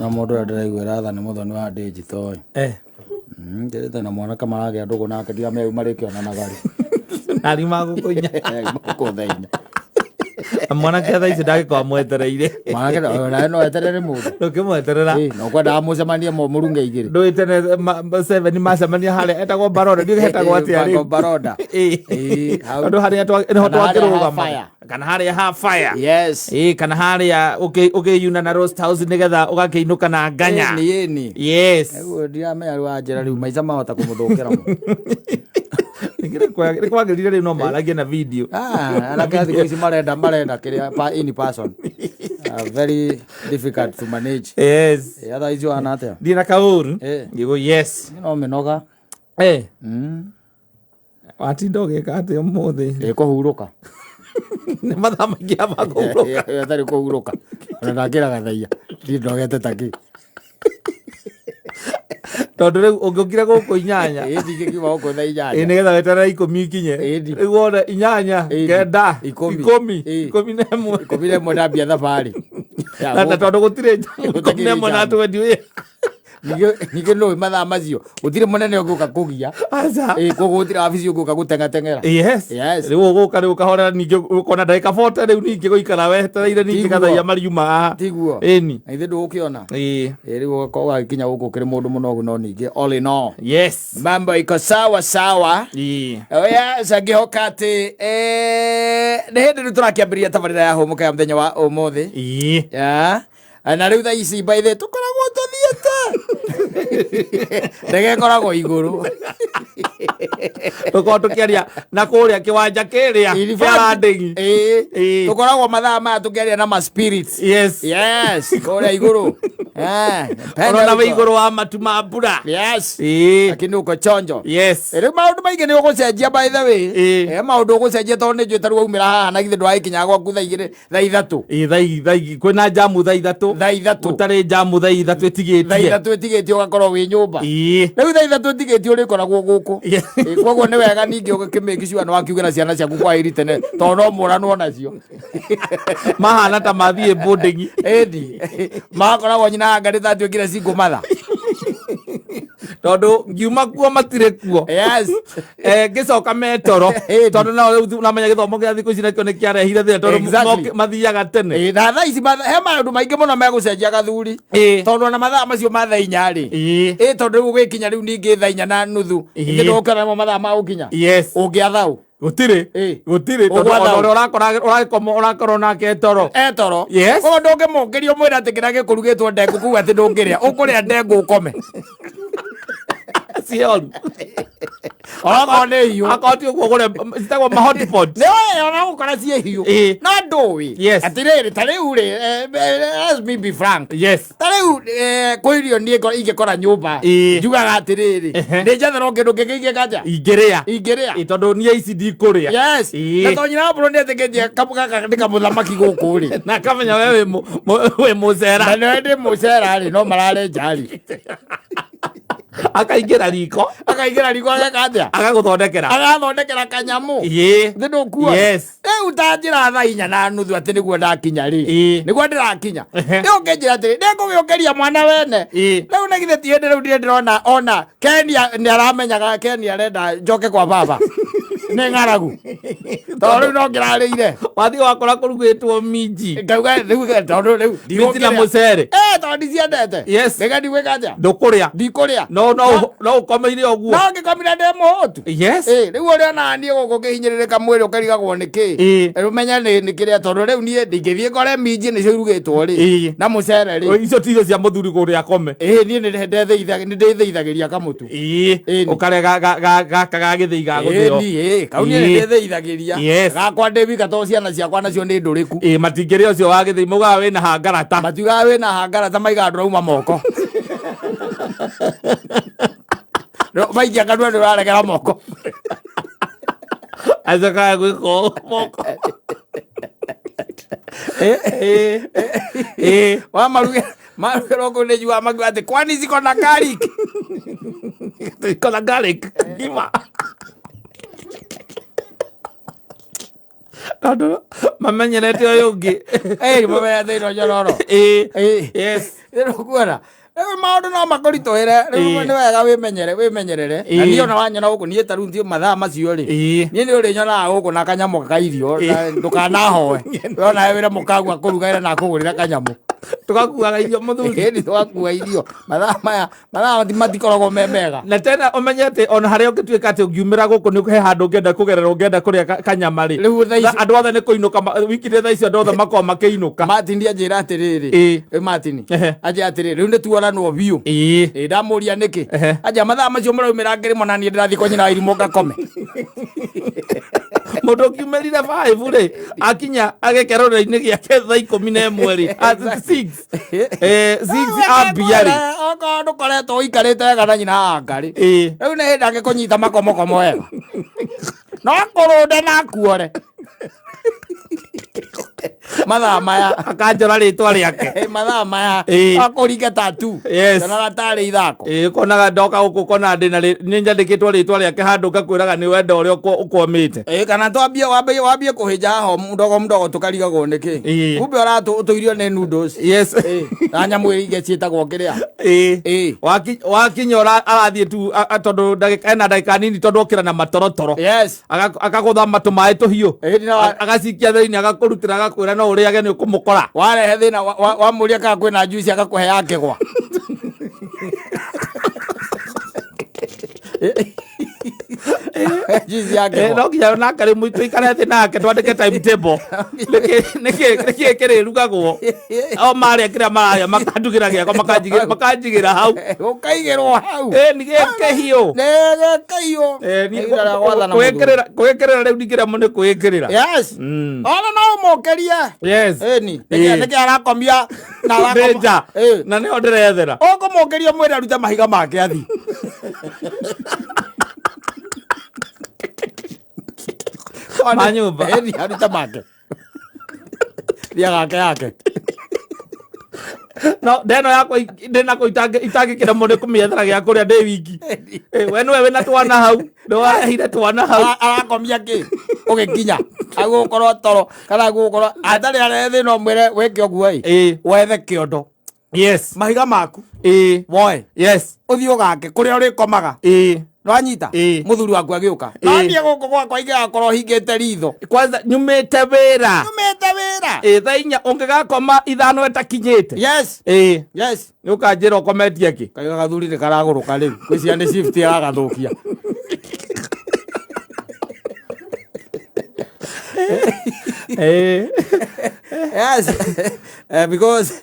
Ona mũndũ ũrĩa ndĩraiguĩra tha nĩ mũthoni wa ndĩnjito ĩ. Ndĩrĩte na mwanake maragĩa ndũgũ nake ndiramenya rĩu marĩkĩonanaga rĩ. Nari magũkũinya. Gũkũthenya. Na mwanake thaa ici ndangĩkorwo amwetereire. Mwanake nawe no eterere mũndũ. Ndũngĩmweterera. Ĩ, na ũkwendaga mũcemanie mũrunge igĩrĩ. Ndũĩ tene seven macemania harĩa etagwo baroda ndiũĩ hetagwo atĩa rĩu. Baroda. Ĩ. Ĩ, hau. Tondũ harĩa nĩho Kana harĩa twakĩrũgama. ha fire. Kana harĩa ha fire. Yes. Ĩ, kana harĩa ũkĩyuna na roast house nĩgetha ũgakĩinũka na nganya. Ĩni, ĩni. Yes. Rĩu ndiramenya rĩu anjĩra rĩu maica mahota kũmũthũkĩra mũno. Nĩ kwagĩrire rĩu no maragie na video. Ah, anake a thikũ ici marenda kĩrĩa in person. Very difficult to manage. Yes. Eh, otherwise wana atĩa? Ndiĩ na kaũru. Eh. Ngiugo yes. Niĩ no mĩnoga. Eh. Watinda ũgĩka atĩa ũmũthĩ? Ĩ kũhurũka. Nĩ mathaa maingĩ ya makũhurũka. Ĩ, atarĩ kũhurũka. Ona ndakĩraga thaia. Ndiĩ ndogete ta kĩ. Tondũ rĩu ũngĩũkire gũkũ 8. Ĩ, ndingĩkiuma gũkũ thaa Ĩ, 8. nĩgetha weterere 10 ikinye. Ĩni. Rĩu wone 8, Ĩni. 9, 10. 10, Ĩ. 11. 11 ndambia thabarĩ. Ya Na gũka. tondũ gũtirĩ njamu, Gũtikĩrĩ 11 na njamu. twendi. Ningĩ nũĩ mathaa macio gũtirĩ mũnene ũngĩũka kũgia. Aca. Ĩ, koguo gũtirĩ wabici ũngĩũka gũteng'ateng'era. Yes. Yes. Rĩu ũgũka rĩu ũkahorera ningĩ ũkona ndagĩka 40 rĩu ningĩ gũikara wetereire ningĩ Tiguo. gathaia mariuma haha. Tiguo. Ĩni. Na ithe ndũgũkĩona. Ĩ. Ĩ, rĩu ũgakorwo ũgagĩkinya gũkũ ũkĩrĩ mũndũ mũnogu no ningĩ all in all. Yes. Mambo iko sawa sawa. Ĩ. Oh yes, ngĩhoka atĩ nĩ hĩndĩ rĩu tũrakĩambĩrĩria tabarĩra ya hũmũka ya mũthenya wa ũmũthĩ. Ĩ. Yeah. Na rĩu thaa ici by the tũkoragwo tũthiĩte ndege ĩkoragwo igũrũ. Tũkorwo tũkĩaria na kũrĩa kĩwanja kĩrĩa In kĩa fact, landing. ĩĩ, Ĩĩ. tũkoragwo mathaa maya tũkĩaria na ma spirits. Yes. Yes, kũrĩa igũrũ. Eh, penda Ũrona wĩ huko. igũrũ wa matu ma mbura. Yes. Ĩ. Lakini uko chonjo. Yes. Rĩu maũndũ maingĩ nĩ ũgũcenjia by the way. Ĩĩ. Eh, maũndũ ũgũcenjia tondũ nĩ njũĩ ta rĩu waumĩra haha na githĩ ndwagĩkinya gwaku thaa 2 thaa 3. Ĩ, kwĩna njamu thaa 3. Thaa 3. Gũtarĩ njamu thaa 3 Thaa ĩtigĩtie. 3 ĩtigĩtie ũgakorwo wĩ nyũmba. Ĩ. Rĩu thaa 3 ĩtigĩtie ũrĩkoragwo gũkũ. Yeah. Ĩ, koguo nĩ wega ningĩ ũgĩkĩmĩki sure nĩ wakiugĩra ciana ciaku kwa ĩri tene tondũ no mũranwo nacio. Mahana ta mathiĩ boarding. Ĩni. Makoragwo nyina anga nĩ tatuĩkire single mother. Tondũ ngiuma kuo matirĩ kuo. Yes. Ngĩcoka metoro. Ĩni. Tondũ nao rĩu namenya gĩthomo gĩa thikũ ici nakĩo nĩ kĩarehire thĩna tondũ Exactly. mathiaga tene. Ĩ, na thaa ici he maũndũ maingĩ mũno megũcenjia gathuri. Ĩ. Tondũ ona mathaa macio ma thaa 4 rĩ. Ĩ. Ĩ, tondũ rĩu ũgĩkinya rĩu ningĩ thaa 4:30. Ĩ. Ningĩ ndũgũkĩona nĩmo mathaa ma gũkinya. Yes. Ũngĩatha ũ? Gũtirĩ. Ĩ. Gũtirĩ tondũ Ũgwatha ona ũ? ũrĩa ũrakora ũragĩkoma ũrakorwo nake toro. Etoro. Yes. Koguo ndũngĩmũkĩria ũmwĩre atĩ kĩrĩa gĩkũrugĩtwo ndengũ kũu atĩ ndũngĩrĩa. Ũkũrĩa ndengũ ũkome. Cioru. Onakorwo nĩ hiũ. Akorwo ti ũguo ũgũre citagwo ma hotpot. Nĩ ũĩ ona gũkora ciĩ hiũ. Ĩ. No ndũĩ. Yes. Atĩrĩrĩ ta rĩu rĩ, let me be frank. Yes. Ta rĩu kwĩ irio niĩ ingĩkora nyũmba. Ĩ. Njugaga atĩrĩrĩ. Ehe. Nĩ njetherwo kĩndũ kĩngĩ ingĩka atĩa? Ingĩrĩa. Ingĩrĩa. Ĩ, tondũ niĩ ici ndikũrĩa. Yes. Ĩ. Na tondũ nyina wa mbũrũ nĩetĩkĩtie kamũ gaka nĩ kamũthamaki gũkũ rĩ. Na kamenya we wĩ mũcera. Na nĩwe ndĩ mũcera rĩ, no mararĩ nja rĩ. Akaingĩra riko. Akaingĩra riko ageka atĩa? Agagũthondekera. Agathondekera kanyamũ. Ĩ. Thĩ ndũkuona. Yes. Rĩu ta njĩra thaa 4:30 atĩ nĩguo ndakinya rĩ. Ĩ. Nĩguo ndĩrakinya. Ehe. Rĩu ũngĩnjĩra atĩrĩ, nĩngũgĩũkĩria mwana wene. Ĩ. Rĩu na githĩ ti hĩndĩ rĩu ndirĩ ndĩrona ona Kenia nĩ aramenyaga Kenia arenda njoke kwa baba. Nĩ ng'aragu. Tondũ rĩu no ngĩrarĩire. Wathiĩ wakora kũrugĩtwo minji. Ngauga rĩu tondũ rĩu Minji na mũcere. Eh, tondũ ndiciendete. Yes. Rĩga ndigwĩka atĩa? Ndũkũrĩa. Ndikũrĩa. No no no ũkomeire ũguo. No ngĩkomire ndĩ mũhũtu. Yes. Ĩ, rĩu ũrĩa ona niĩ gũkũ ngĩhinyĩrĩrĩka mwĩrĩ ũkarigagwo nĩ kĩ. Ĩ. Rĩu menya nĩ kĩrĩa tondũ rĩu niĩ ndingĩthiĩ ngore minji nĩcio irugĩtwo rĩ. Ĩ. Na mũcere rĩ. Icio ti irio cia mũthuri kũrĩa akome. Ĩ, niĩ nĩ ndĩthĩithagĩria kamũtu. Ĩ. Ĩni. Ũkarĩa gaka ga gĩthĩi ga gũthĩo. Ĩni, ĩ, kau niĩ nĩ Ĩ. ndĩthĩithagĩria. Yes. Gakwa ndĩ wika tondũ ciana ciakwa nacio nĩ ndũrĩku. Ĩ, matingĩrĩa ũcio wa gĩthĩi maugaga wĩna hangarata. Matiugaga wĩna hangarata maigaga ndũrauma moko. Maikia kanua nĩ ũraregera moko. Acokaga gwĩka ũũ moko. Ĩ. Ĩ. Wamaruge marugĩrwo kũu nĩ njiguaga makiuga atĩ kwani ziko na garlic. Iko na garlic ngima. Tondũ mamenyerete ũyũ ũngĩ. Ĩ, mamenyerete irio nyororo. Ĩ. Ĩ. Yes. Rĩu rĩu maũndũ no makũritũhĩre. Rĩu Ĩĩ. nĩ wega wĩmenyere, wĩmenyerere. Na Ĩĩ. niĩ ona wanyona gũkũ, niĩ ta rĩu ndiũ mathaa macio rĩ, Ĩĩ. niĩ nĩ ũrĩnyonaga gũkũ na kanyamũ ka irio, na ndũkanahoe. We onawe wĩra mũkagua kũruga na akũgũrĩra kanyamũ. Tũgakuaga irio mũthuri. Ĩni tũgakua irio. Mathaa maya, mathaa matikoragwo me mega. Na tena ũmenye atĩ ona harĩa ũngĩtuĩka atĩ ũngiumĩra gũkũ nĩ he handũ ũngĩenda kũgerera, ũngĩenda kũrĩa kanyama rĩ. Rĩu thaa ici- Andũ othe nĩ kũinũka, wiki thaa icio andũ othe makoragwo makĩinũka. Martin anjĩra atĩrĩrĩ. Ĩĩ. Ĩ Martin. Ehe. Anjĩra atĩrĩrĩ, rĩu nĩ tuoranwo biũ. Ĩĩ. Ĩ ndamũria nĩkĩ? Ehe. Anja mathaa macio mũraumĩra ngĩrĩmo na niĩ ndĩrathiĩ kwa nyina wa irimũ ngakome. Mũndũ ũkiumĩrire 5 rĩ, akinya agĩkerũra-inĩ gĩake thaa 11 rĩ, at 6. 6 ambia rĩ. Okorwo ndũkoretwo ũikarĩte wega na nyina wa ngarĩ. Ĩĩ. Rĩu nĩ hĩndĩ angĩkũnyita makomokomo wega. No kũrũnde na akuore. Mathaa maya. Akanjora rĩtwa rĩake. Ĩ, mathaa maya. Ĩĩ. Akũringe tatu. Yes. Kana gatarĩ ithako. Ĩĩ, ũkonaga ndoka gũkũ ũkona ndĩna nĩ nyandĩkĩtwo rĩtwa rĩake handũ ngakwĩraga nĩ wendo ũrĩa ũkwamĩte. Ĩ, kana twambie wambie wambie kũhĩnja haha mdogo mdogo tũkarigagwo nĩkĩ. Ĩĩ. Kumbe ũratũirio nĩ noodles. Yes. Ĩ, na nyamũ ĩrĩa ingĩ ciĩtagwo kĩrĩa. Ĩĩ. Ĩĩ. Wakinya arathiĩ tu tondũ ena ndagĩka nini tondũ okĩra na matorotoro. Yes. Akagũtha matũ maĩ tũhiũ. Ĩĩ, na Agacikia thĩinĩ agakũrutĩra agakwĩra no ũrĩage nĩ ũkũmũkora. Warehe thĩna wamũria kana kwĩna juice agakũhe ya kĩgwa. Juice ya kĩgwa. No nginya nake rĩmwe tũikare thĩ nake twandĩke timetable. Nĩkĩ kĩrĩrugagwo. O marĩa kĩrĩa mararĩa makandugĩra gĩakwa makanjigĩra hau. Ũkaigĩrwo hau. Nĩ gĩkĩhiũ. Nĩ gĩkĩhiũ. Ihinda rĩa gwathana mũthuri. Kwĩkĩrĩra rĩu ndingĩremwo nĩ kwĩkĩrĩra. Yes. Ona no ũmũkĩrie. Yes. Ĩni. Nĩkĩ arakomia na Ndĩ nja. Ĩ. Na nĩho ndĩrethera. Ũkũmũkĩria mwĩre arute mahiga make athi. Ma nyũmba. Ĩni arute make. Thiĩ agake yake. No ndeno yakwa ndĩna kũ itangĩkĩremwo nĩ kũmĩethera gĩa kũrĩa ndĩ wiki. We nĩwe wĩna twana hau. Nĩ warehire twana hau. Arakomia kĩ? Ũgĩkinya. Agũkorwo toro kana agũkorwo atarĩ arehe thĩna ũmwĩre wĩke ũguo ĩ. Ĩĩ. Wethe kĩondo. Yes. Mahiga maku. Ĩĩ. Woe. Yes. Ũthiĩ ũgake kũrĩa ũrĩkomaga. Ĩĩ. Nĩwanyita? Ĩĩ. Mũthuri waku agĩũka. Ĩĩ. No niĩ gũkũ gwakwa ingĩgakorwo hingĩte ritho. Kwanza nyumĩte wĩra. Nyumĩte wĩra. Ĩĩ, thaa 4 ũngĩgakoma 5 ĩtakinyĩte. Yes. Ĩĩ. Yes. Nĩ ũkanjĩra ũkometie kĩ? Kaiga gathuri nĩ karagũrũka rĩu. Gwĩciria nĩ shift ĩragathũkia. Ĩĩ. Yes. Because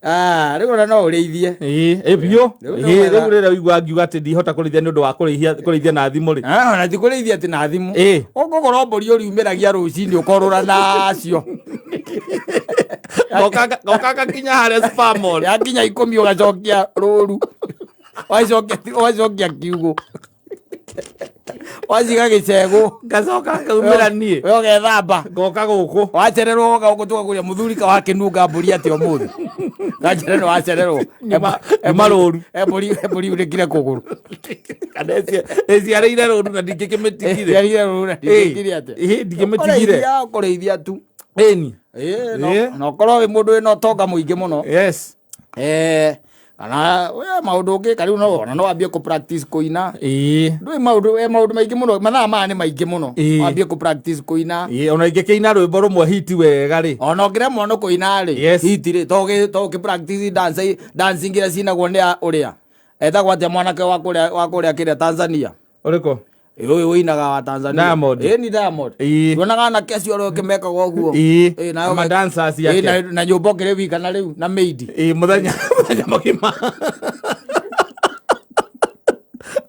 rĩu ona no ũrĩithie. Ĩĩ, ĩ biũ. Rĩu nĩ Ĩĩ, wega. rĩu rĩrĩa ũigua ngiuga atĩ ndihota kũrĩithia nĩ ũndũ wa kũrĩithia na thimũ rĩ. Ona ti kũrĩithia atĩ na thimũ. Ĩĩ. Ũkũgũra mbũri ũriumĩragia rũcinĩ ũkorũra nacio. Ngoka ngakinya harĩa Spar Mall. Yakinya 10 ũgacokia rũru. Wacokia kiugũ. Waciga gĩcegũ. Ngacoka ngaumĩra niĩ. We ũgethamba. Ngoka gũkũ. Wacererwo woka gũkũ tũgakũria mũthuri ka wakĩnunga mbũri atĩa ũmũthĩ. Nganjĩra nĩ wacererwo. Nyuma rũru. Mbũri unĩkire kũgũrũ. Kana ĩciarĩire rũru na ndingĩkĩmĩtigire. Ĩciarĩire rũru na ndingĩkire atĩa. Ĩĩ, ndingĩmĩtigire. Kũrĩithia, kũrĩithia tu. Ĩni. Ĩĩ, Ĩĩ. na ũkorwo wĩ mũndũ wĩna ũtonga mũingĩ mũno. Yes. Kana we maũndũ ũngĩka rĩu no ona no wambie kũ practice kũina. Ĩĩ. Ndũĩ maũndũ, maũndũ maingĩ mũno, mathaa maya nĩ maingĩ mũno. Ĩĩ. Wambie kũ practice kũina. Ĩĩ, ona ingĩkĩina rwĩmbo rũmwe hiti wega rĩ. Ona ũngĩremwo nĩ kũina rĩ. Yes. Hiti rĩ, to ũkĩ practice dance, dancing iria cinagwo nĩ ũrĩa. Etagwo atĩa mwanake wa kũrĩa, wa kũrĩa kĩrĩa Tanzania? Ũrĩkũ? Ĩĩ, ũyũ ũinaga wa Tanzania. Diamond. Ĩĩ, ni Diamond. Ĩĩ. Tuonaga anake acio arĩa ũngĩ mekaga ũguo. Ĩĩ. Ĩĩ, nayo Ama dancers Ĩĩ, yake. na nyũmba ũkĩrĩ wika na rĩu, na maid. Ĩĩ, mũthenya mũgima.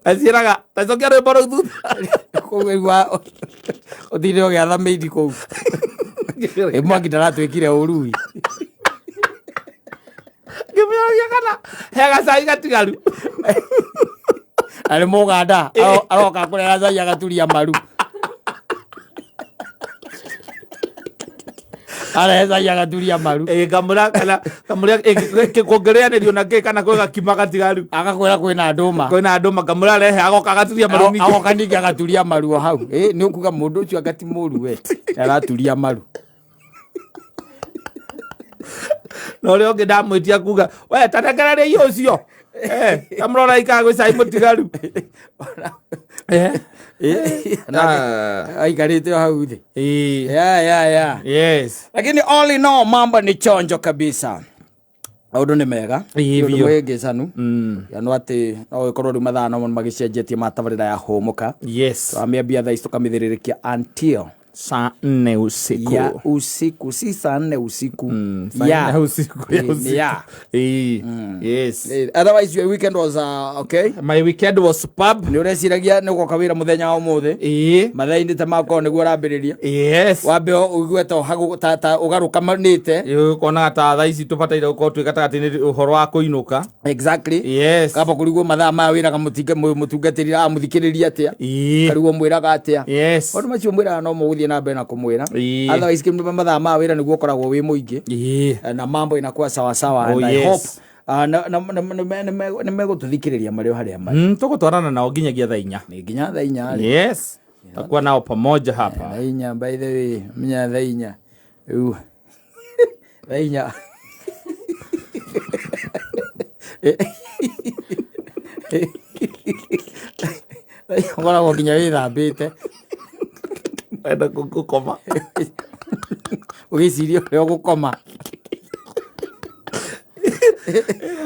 Aciĩraga, tacokia rwĩmbo rũu thutha. Kũu rĩu ũtinde ũgĩatha maid kũu. Ĩ, mwaki ndaratwĩkire ũru ĩ. Ngĩmũragia kana he gacai gatigaru. Arĩ Mũganda, aroka kũrĩa gacai agaturia maru. Arehe cai agaturia maru. Ĩ, ngamũra kana, ngamũra, ĩ, kũngĩrĩanĩrio na kĩ kana kwĩ gakima gatigaru. Agakwĩra kwĩna ndũma. Kwĩna ndũma, ngamũra rehe, agoka agaturia maru ningĩ. Agoka ningĩ agaturia maru o hau. Ĩ, nĩ ũkuga mũndũ ũcio anga ti mũru we. Araturia maru. Na ũrĩa ũngĩ ndamwĩtia kuga we tarekereria irio ũcio. Tamũrora ikara gwĩ cai mũtigaru. Ah. Aikarĩte o hau thĩ. Ĩĩ. Ya. Yes. Lakini all in all mambo ni chonjo kabisa. Maũndũ nĩ mega. Ĩĩ, Nĩ ũndũ biũ. mũhĩngĩcanu. Ya no atĩ no gĩkorwo rĩu mathaa nomo magĩcenjetie ma tabarĩra ya hũmũka. Yes. Tũramĩambia thaa ici tũkamĩthĩrĩrĩkia until Saa nne usiku. Ya usiku, si saa nne usiku. Saa Ya. nne usiku. Ya Ĩĩ, nĩ usiku. ya. Ĩĩ. Yes. Otherwise your weekend was okay. My weekend was superb. Nĩ ũreciragia nĩ ũgoka wĩra mũthenya wa ũmũthĩ. Ĩĩ. Mathaa-inĩ ta makorwo nĩguo ũrambĩrĩria. Yes. Wambe ũigue ta ũhagũ- ta ũgarũkamanĩte. Konaga ta thaa ici tũbataire gũkorwo twĩ gatagatĩ-inĩ ũhoro wa kũinũka. Exactly. Yes. Kaba kũrigwo mathaa ma wĩra kamũtungatĩri amũthikĩrĩria atĩa. Ĩĩ. Karigwo mwĩraga atĩa. Yes. Maũndũ macio mwĩraga no mũgũthiĩ na mbere na kũmwĩra. Ĩĩ. Otherwise kĩndũ mathaa ma wĩra nĩguo ũkoragwo wĩ mũingĩ. Ĩĩ. Na mambo inakuwa sawa sawa. Oh, And I yes. hope nĩ megũtũthikĩrĩria marĩ o harĩa marĩ. Tũgũtwarana nao nginyagia thaa 4. Nĩ nginya thaa 4 rĩ. Yes. Takuwa nao pamoja hapa. Thaa 4, by the way, menya thaa 4 rĩu thaa 4 thaa 4 ũkoragwo nginya wĩthambĩte. Enda gũkoma. Ũgĩciria ũrĩa ũgũkoma.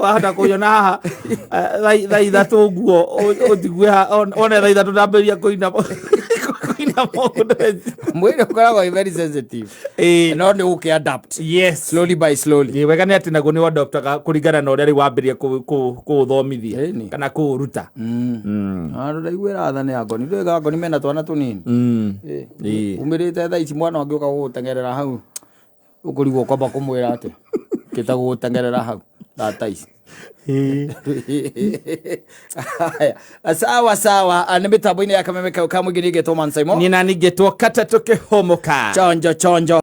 Wahota kũnyona haha thaa 3 ũguo ũnjigue one thaa 3 ndambĩrĩria kũina kũina mũndũ. Mwĩrĩ ũkoragwo wĩ very sensitive. Ĩĩ. No nĩ ũgũkĩ adapt. Yes. Slowly by slowly. Ĩĩ, wega nĩ atĩ naguo nĩ wadoptaga kũringana na ũrĩa rĩu wambĩrĩria kũũthomithia Ĩni. kana kũũruta. Ndũraiguĩra tha nĩ angoni ndũĩ angoni mena twana tũnini. Ĩĩ. Umĩrĩte thaa ici mwana angĩũka gũgũteng'erera hau ũkũrigwo kwamba kũmwĩra atĩa kĩta gũgũteng'erera hau thaa ici. Haya, sawa sawa, nĩ mĩtambo-inĩ ya kameme kau ka mũingĩ nĩ ngetwo Man Simon. Niĩ nani ngetwo Katatũ Kĩhũmũka. Chonjo chonjo.